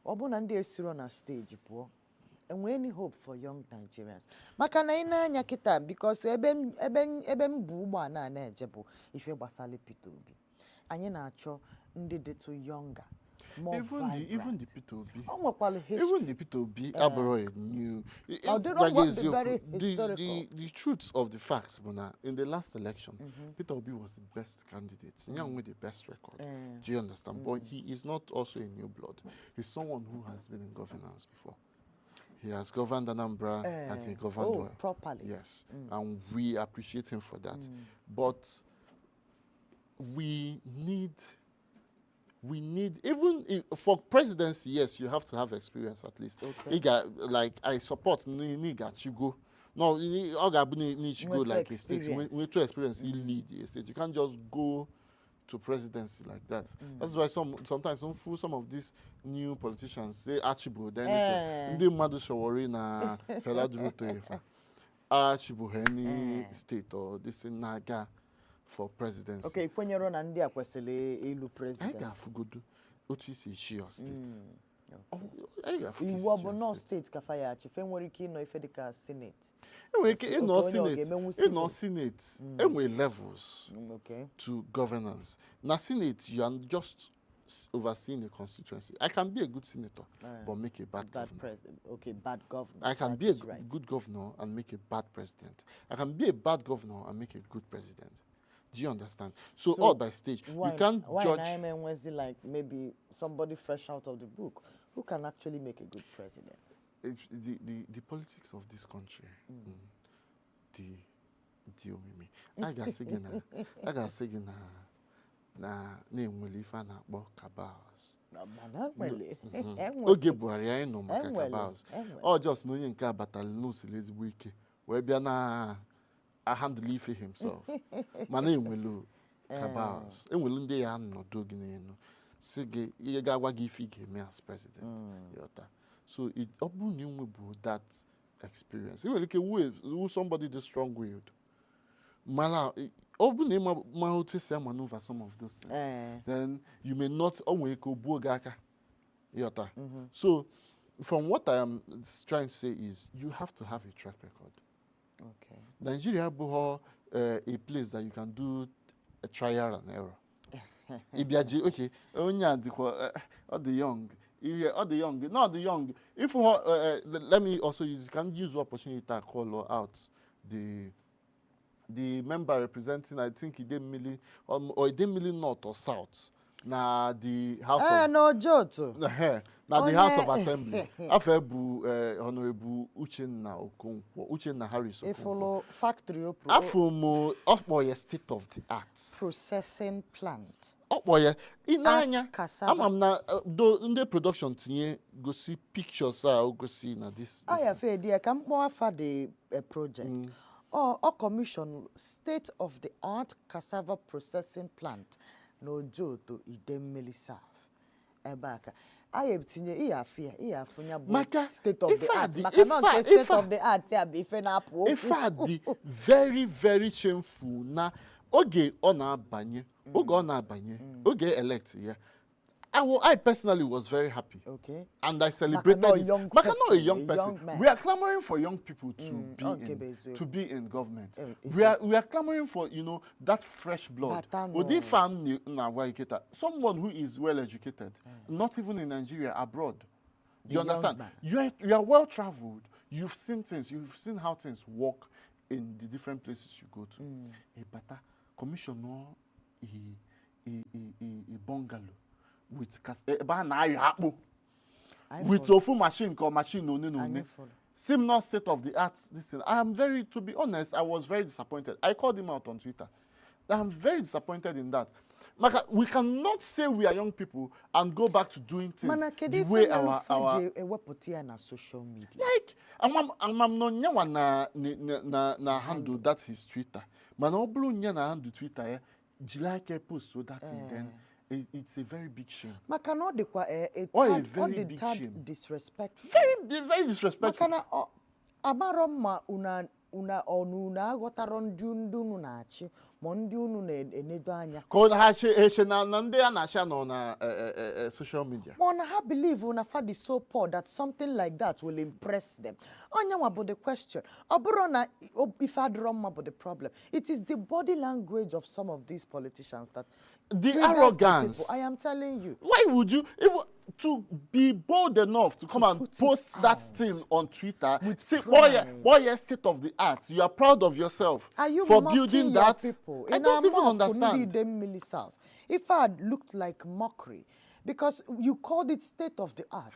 ọ bụrụ na ndị esiro na stage pụọ, enwee any hope for young Nigerians? Maka na ị na-anya kịta, because ebe m bụ ụgbọala a na-eje bụ ife gbasara Peter Obi, anyị na-achọ ndị dịtụ younger, more Even the vibrant. Peter Obi, Ọ nwekwara even history. the Peter Obi abụrụ a new Ọ dịrọ gwa gị what the eziokwu, very the historical. the truth of the fact bụ na in the last election, Peter Obi was the best candidate, ya nwe the best record. Do you understand? But he is not also a new blood. He's someone who has been in governance before. He has governed Anambra and he governed Oh, well. properly. Yes, and we appreciate him for that. But we need, even if, for presidency, yes, you have to have experience at least. Okay. Ị ga, like, I support n'ịgachigo. No, ọ ga-abụ na n'ichigo Nwetu like a state, experience. Nwetu experience, mm. Lead a state. You can't just go to presidency like that. That's why sometimes some of these new politicians say achịbụ anything. Ndị mmadụ shọwọrị na Fela Durotoye achịbụ ha any state or this thing na-aga for presidency. Okay, kwenyere na ndị a kwesịrị ịlụ Anyị president. ga-afụgodu otu isi echi your state. Anyị ga-afụ ka isi Iwu ọ echi bụ your nọọ state. Steeti ka fa ya achị, fe nwere ike ịnọ ife dịka senate? Enwere ike ịnọ Okay, onye ọ senate, ga-emenwu ịnọ senate, enwere levels to governance. Na senate, you are just overseeing a constituency. I can be a good senator, but make a bad Bad governor. President, okay, bad governor. I can That be a is right. good governor and make a bad president. I can be a bad governor and make a good president. Do you understand? So, So, all by stage. Why, You can't why judge. na enwezi like maybe somebody fresh out of the book who can actually make a good president? The politics of this country, the omimi. A ga-asị gị na na-enwere ife a na-akpọ cabals. Mana enwere enwere. Oge Buhari, anyị nọ maka Enwere, cabals. enwere. Ọ just na onye nke a batara n'osiri ezigbo ike wee bịa na ahandle ife himself, mana enwelu cabals, enwelu ndị ya nọdụ gị n'elu. Si gị ihe ga-agwa gị ife ị ga-eme as president. Ịghọta? So ọ bụrụ na ị nwebu that experience, ị nwere ike wu somebody dị strong willed, mana ọ bụrụ na ị ma otu esi maneuver some of those things, then you may not, o nwere ike o buo gị aka. Ịghọta? So from what I am trying to say is you have to have a track record. Nigeria abụghị a place that you can do a trial and error. Ịbịa ji, okay, onye a dịkwa ọ dị young, ihe ọ dị young, no, ọ dị young. If let me also use, can use the opportunity to call out the member representing, I think, Idemili or Idemili North or South na the House of N'Ojoto. Ehe, na the House of Onye- Assembly, afọ bụ Honorable Uchenna Okonkwo, Uchenna Harris Okonkwo. Ifụlụ factory o Afọ m ọkpọ ya state of the art. Processing plant. Ọkpọ ya ị na-anya Cassava. ama m na do ndị production tinye gosi pictures a o gosi na this Aya fe di ya ka mkpọ afa the project. Ọ commission state of the art cassava processing plant n'Ojoto, Idemmili South. Ebe a ka a etinye ihe afụ ya, ihe afụ ya bụ Maka state of the ife a art. Maka na nke state of the art ya bụ ife na-apụ okwu. Ife a dị very very shameful na oge ọ na-abanye, oge ọ na-abanye, oge elect ya, I personally was very happy. And I celebrated Maka na it. young Maka not a person, young a person. young man. We are clamoring for young people to be Okay, in, Bezu. to be in government. We are clamoring for that fresh blood. Bata no. Ụdị ife a m na-agwa gị kịta, someone who is well educated, not even in Nigeria, abroad. The You young understand? man. You are well traveled. You've seen things. You've seen how things work in the different places you go to. A bata commissioner a bungalow with ebe a na-ayọ akpụ Anyị with fọrọ. ofu machine ka ọ machine one na Anyị one. fọrọ. Sim not state of the art this thing. I am very, to be honest, I was very disappointed. I called him out on Twitter. I'm very disappointed in that. Maka, we cannot say we are young people and go back to doing things Mana kedu the ife way mere our fa our ji ewepụta ya na social media? Like amam no nyanwa na handle that his Twitter. Mana ọ bụrụ nya na handle Twitter ya jiri aka post so that thing, then it's a very big shame. Maka na ọ dịkwa a Ọ a tad, ọ very dị big tad shame. disrespectful. Very very disrespectful. Maka na ọ amarọ mma una una ọnụ unu aghọtarọ ndị unu na-achị ma ndị unu na-enedo anya. Ka ọ ha eche na ndị a na-achị nọ na social media. Ma ọ na ha believe na fa dị so poor that something like that will impress them. Onyenwa bụ the question. Ọ bụrụ na ife adịrọ mma bụ the problem. It is the body language of some of these politicians that The triggers arrogance. The people. I am telling you. Why would you even to be bold enough to come and put it post that out. Thing on Twitter? With Say, boy, pride. boy, state of the art. You are proud of yourself Are you for mocking building your that. people? I In don't even our mock, understand. Ndị Idemmili South. If I had looked like mockery, because you called it state of the art,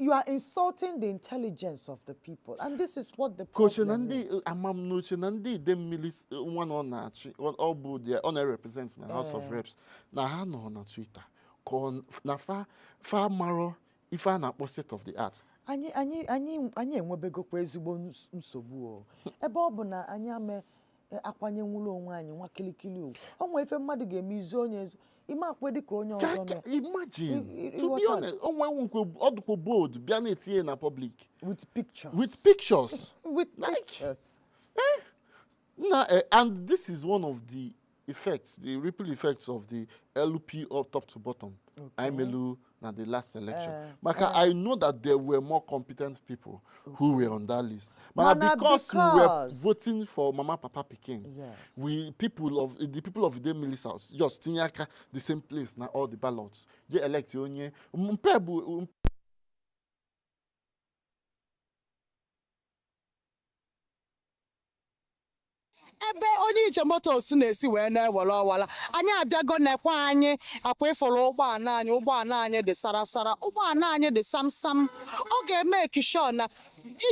you are insulting the intelligence of the people, and this is what the Ka oche na problem ndị is. Amam n'oche na ndị Idemmili nwa na ọ na-achị ọ bụ ọ na-represent na House of Reps na ha nọ na Twitter ka ọ na fa marọ ife a na-akpọ state of the art. Anyị enwebegokwa ezigbo nsogbu o, ebe ọ bụ na anyị ame akwanyenwuru onwe anyị nwa kilikili ugwu. O nwee ife mmadụ ga-eme izu onye ezu ime akwe dịka onye ọzọ mee. Imagine, to be Ịghọta? honest, o nwee nkwe ọ dịkwa bold bịa na-etinye na public With pictures. With pictures. With Like, pictures. Na, and this is one of the effects, the ripple effects of the LP up top to bottom. Imelu na the last election. Maka, I know that there were more competent people who were on that list. But Mana because we were voting for Mama Papa Pikin, we people of the people of Idemili South just tinye aka the same place na all the ballots. Je elect onye mpe bụ. Ebe Onye Ije Motors na-esi wee na-ewere ọwara anyị abịago nekwa anyị akwa ịfụrụ ụgbọala anyị. Ụgbọala anyị dị sarasara, ụgbọala anyị dị samsam. Ọ ga-eme sure na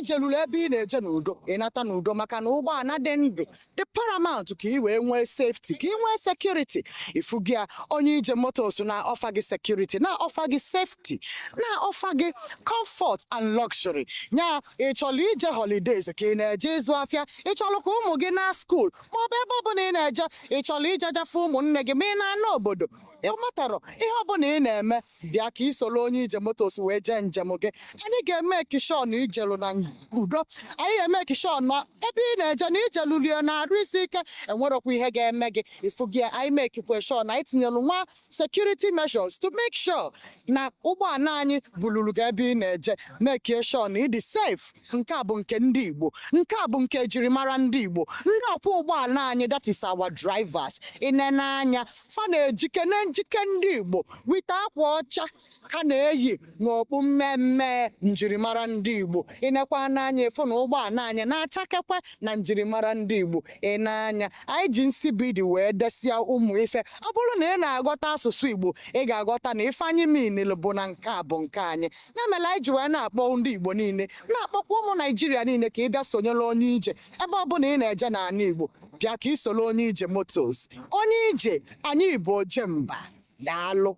ijeluru ebe ị na-eje n'udo, ịnata n'udo, maka na ụgbọala dị ndụ dị paramount ka ị wee nwee safety, ka ị nwee security. Ifu gị a, Onye Ije Motors na-offer gị security, na-offer gị safety, na-offer gị comfort and luxury. Nya ị chọrọ ije holidays, ka ị na-eje ịzụ afịa, ị chọrọ ka ụmụ gị na school. School, maọbụ ebe ọbụla ị na-eje. Ị chọrọ ije jafe ụmụnne gị, ma ị na-ana obodo, ị matarọ ihe ọbụla ị na-eme, bịa ka ị soro Onye Ije Motors wee jee njem gị. Anyị ga-eme sure na ijelu na udo. Anyị ga-eme sure na ebe ị na-eje na ijelulie na-arụ isi ike, enwerọkwa ihe ga-eme gị. Ifu gị, anyị mekikwe sure na anyị tinyelu nwa security measures to make sure na ụgbọala anyị buluru gị ebe ị na-eje, make sure na ịdị safe. Nke a bụ nke ndị Igbo, nke a bụ nke ejirimara ndị Igbo. Ndị ọkwọ ụgbọala anyị, that is our drivers, ịnene anya, fa na-ejike na njike ndị Igbo wite akwa ọcha ha na-eyi n'okpu mmemme njirimara ndị Igbo. Ịnekwa n'anya, ịfụ na ụgbọala anyị na-achakekwe na njirimara ndị Igbo. Ị na-anya, anyị ji nsibidi wee desịa ụmụ ife. Ọ bụrụ na ị na-aghọta asụsụ Igbo, ị ga-aghọta na ife anyị minil bụ na nke a bụ nke anyị. Ya mere anyị ji wee na-akpọ ndị Igbo niile, na-akpọkwa ụmụ Naijiria niile, ka ị bịa sonyere Onye Ije. Ebe ọbụla ị na-eje n'ala Igbo, bịa ka ị soro Onye Ije Motors. Onye Ije, anyị bụ ojemba. Daalụ.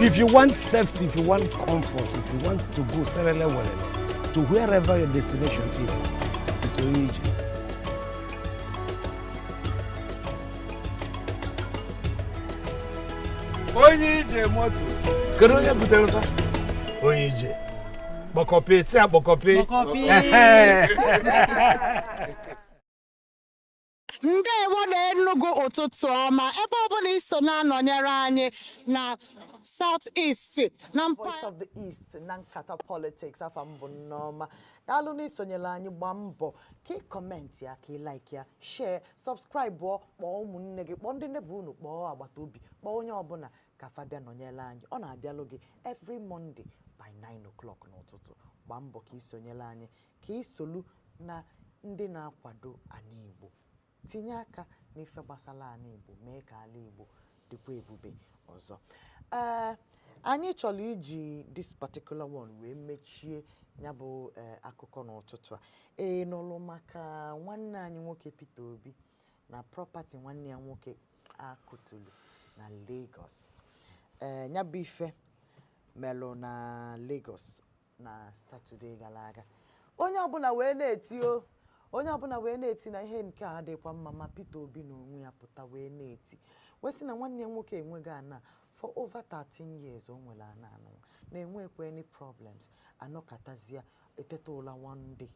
If you want safety, if you want comfort, if you want to go serele welele to wherever your destination is, it is Onye Ije. Onye Ije Moto. Kedu onye butere fa? Onye Ije. Kpọkọpị, si akpọkọpị. Kpọkọpị. Ndewo na Enugu, ụtụtụ ọma, ebe ọbụla iso na-anọnyere anyị na South East na Voice of the East na Nkata Politics. Afa m bụ Nneọma. Daalụ na isonyere anyị. Gbaa mbọ ka ị comment ya, ka ị like ya, share, subscribe, kpọọ ụmụnne gị, kpọọ ndị neighbour unu, kpọọ agbata obi, kpọọ onye ọbụla ka fa bịa nọnyere anyị. Ọ na-abịalụ gị every Monday by 9 o'clock n'ụtụtụ. Gbaa mbọ ka ị sonyere anyị, ka ị solu na ndị na-akwado ana Igbo, tinye aka n'ife gbasara ala Igbo, mee ka ala Igbo dịkwa ebube ọzọ. Ee, anyị chọrọ iji this particular one wee mechie ya bụ akụkọ n'ụtụtụ a. Ee, nụrụ maka nwanne anyị nwoke Peter Obi na property nwanne ya nwoke akụtulu na Lagos. Ee, ya bụ ife melụ na Lagos na Saturday gara aga. Onye ọbụla wee na-eti o, onye ọbụla wee na-eti na ihe nke a adịkwa mma. Ma Peter Obi na onwe ya pụta wee na-eti, wee sị na nwanne ya nwoke enweghị ana for over 13 years. O nwere ana anụ na-enwekwa any problems, anọkatazia eteta ụla one day.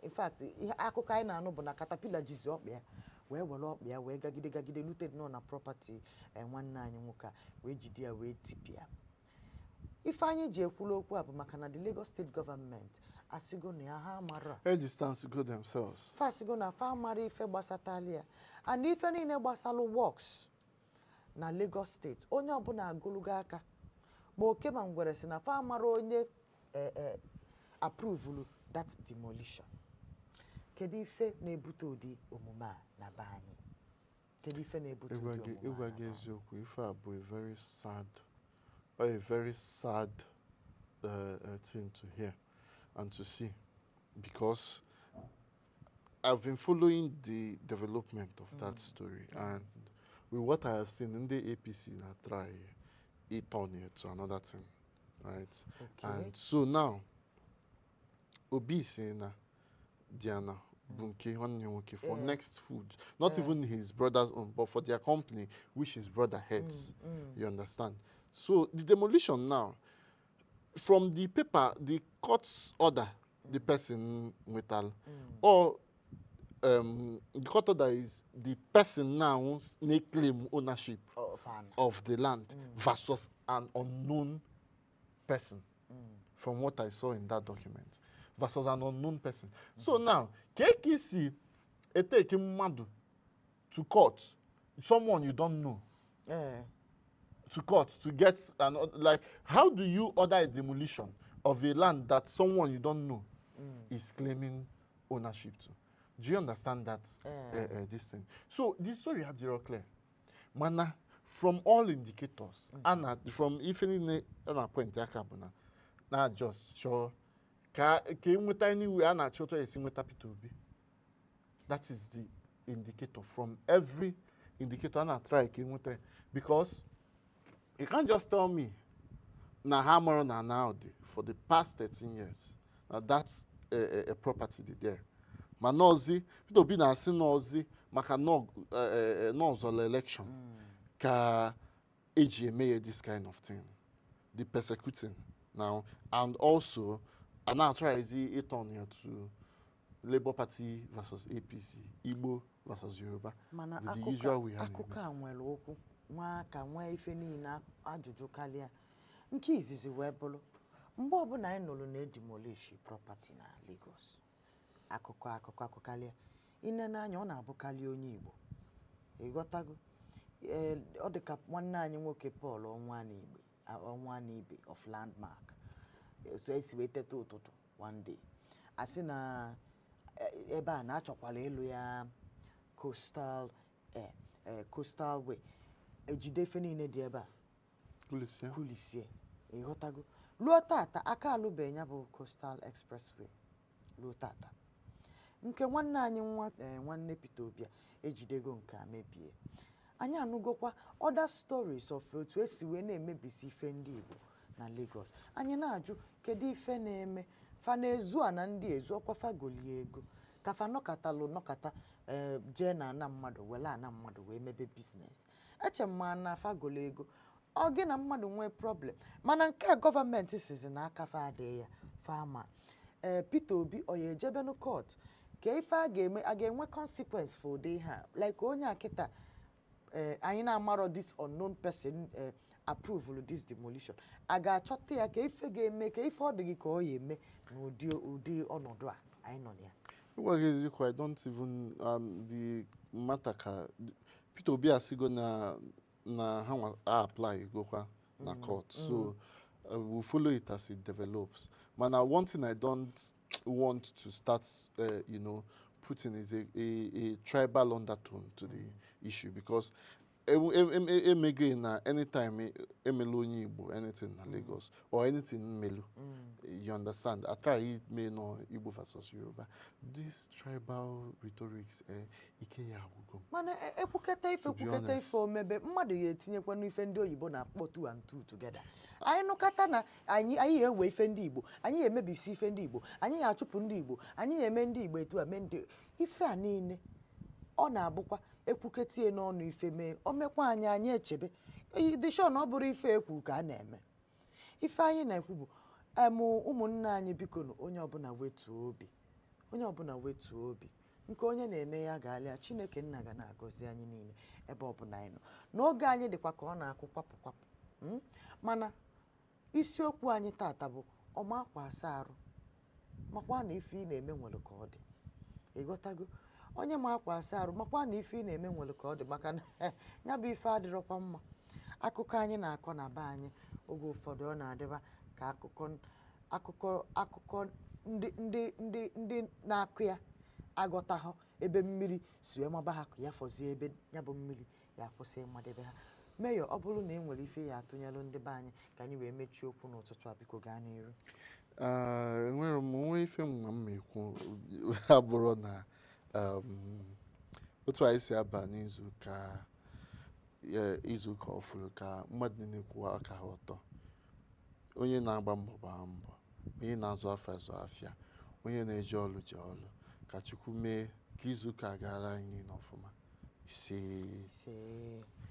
In fact, ihe akụkọ anyị na-anụ bụ na caterpillar jizi ọkpa ya wee were ọkpa ya wee gagide gagide lute nọ na property nwanne anyị nwoke a, wee jide ya wee tipịa. Ife anyị ji ekwulu okwu a bụ maka na the Lagos State Government asịgo na ya ha mara. E distance go themselves. Fa asịgo na fa mara ife gbasatala ya and ife niile gbasalụ works na Lagos State. Onye ọbụla agụlụgo aka, ma oke ma ngwere, si na fa mara onye approvulu that demolition. Kedu ife na-ebute ụdị omume a na be anyị? Kedu ife na-ebute Ịgwa ụdị gị omume ịgwa a na gị be anyị? eziokwu, ife a bụ a very sad thing to hear and to see, because I've been following the development of that story, and with what I have seen in the APC na try it turn it to another thing, right? And so now Obi si na Diana bụ nke nwanne nwoke for Next Food, not even his brother's own, but for their company which his brother heads. You understand? So the demolition now, from the paper, the court's order, the person nwetara, or the court order is the person now na-claim ownership Of ana. Of the land versus an unknown person, from what I saw in that document, versus an unknown person. So now, KKC etake mmadụ to court, someone you don't know, to court to get an like, how do you order a demolition of a land that someone you don't know is claiming ownership to? Do you understand that this thing? So the story has zero clear. Mana from all indicators, and from ife niile a na-point aka bụ na just chọọ ka enweta anyway a na-achọ otu esi nweta Peter Obi. That is the indicator. From every indicator a na-try ka enweta, because you can't just tell me na ha mụrụ na now dị for the past 13 years. Na that property dị there, ma nọọzi Peter Obi na-asị nọọzi maka nọọzọla election ka eji eme ya this kind of thing, the persecuting now, and also a na-atryzi ịturn ya to Labour Party versus APC, Igbo versus Yoruba, Mana with the usual way ha akụkọ na-eme. A nwere ụkwụ nwa aka, nwee ife niile, ajụjụ karịa. Nke izizi wee bụrụ, mgbe ọbụla anyị nụrụ na edemolish property na Lagos, akụkọ akụkarịa ine n'anya, ọ na-abụkarị onye Igbo. Ịghọtago? Ee, ọ dị ka nwanne anyị nwoke Paul Ọnwanibe, Ọnwanibe of Landmark. So esi wee teta ụtụtụ one day, asị na ebe a na-achọkwala ịlụ ya coastal way, ejide ife niile dị ebe a. Kulisie. Kulisie. Ịghọtago? Ruo tata, aka alụbeghị ya bụ coastal expressway ruo tata. Nke nwanne anyị nwa nwanne Peter Obi a ejidego nke a mebie. Anyị anụgokwa other stories of otu esi wee na-emebisi ife ndị Igbo na Lagos. Anyị na-ajụ, kedu ife na-eme fa na-ezu a na ndị ezu ọkwa fa golie ego ka fa nọkatalụ nọkata jee na ana mmadụ, were ana mmadụ wee mebe business? Eche m ma na fa golo ego, ọ gị na mmadụ nwee problem. Mana nke a gọọmenti sizi na aka fa adịghị ya fama. Ee, Peter Obi ọ ya ejebenu court ka ife a ga-eme, a ga-enwe consequence for ụdị ihe a, like onye a kịta ee anyị na-amarọ, this unknown person approve this demolition, a ga-achọta ya ka ife ga-eme, ka ife ọ dị gị ka ọ ya eme n'ụdị ụdị ọnọdụ a anyị nọ na ya? Ịgwa gị eziokwu, I don't even the matter ka Peter Obi asigo na ha nwa apply gokwa na court, so we'll follow it as it develops. Mana one thing I don't want to start putting is a tribal undertone to the issue, because emego na anytime emelu onye Igbo anything na Lagos or anything melu, you understand, I try ime no Igbo versus Yoruba, this tribal rhetorics, ike ya agwụgo m. Mana ekwuketa ife To be kwuketa honest. ife omebe mmadụ ya etinyekwanụ ife ndị oyibo na-akpọ two and two together. Anyị nụkata na anyị ewe ife ndị Igbo, anyị emebisi ife ndị Igbo, anyị ya achụpụ ndị Igbo, anyị ya eme ndị Igbo etu a, mee ndị ife a niile, ọ na-abụkwa ekwuketie n'ọnụ, ife mee o mekwa anyị, anyị echebe dị sure na ọ bụrụ ife ekwu ka a na-eme. Ife anyị na-ekwu bụ em ụmụnne anyị, biko nụ, onye ọbụla wetuo obi, onye ọbụla wetuo obi. Nke onye na-eme ya ga-alịa. Chineke nna ga na-agọzi anyị niile ebe ọbụla anyị nọ. N'oge anyị dịkwa ka ọ na-akụ kwapụ kwapụ, Mana isiokwu anyị tata bụ ọma akwa asa arụ, makwa na ife ị na-eme nwere ka ọ dị. Ịghọtago? Onye ma akwa asa arụ, makwa na ife ị na-eme nwere ka ọ dị, maka na ya bụ ife adịrọkwa mma. Akụkọ anyị na-akọ na be anyị oge ụfọdụ, ọ na-adịba ka akụkọ ndị na-akụ ya aghọtaghọ ebe mmiri si wee maba ha, ka ya fọzie ebe ya bụ mmiri ya akwụsị ịmadebe ha. Meyọ, ọ bụrụ na e nwere ife ya atụnyelụ ndị be anyị ka anyị wee mechie okwu n'ụtụtụ a, biko gaa n'iru. Ah, enwere m onwe ife m na m ekwu abụrụ na otu anyị si aba n'izu ụka izuụka ọfụrụ, ka mmadụ niile kwụwa aka ha ọtọ. Onye na-agba mbọ gbaa mbọ, onye na-azụ afịa zụ afịa, onye na-eje ọlụ jee ọlụ. Ka Chukwu mee ka izuụka gara anyị niile ọfụma. Ise. Ise.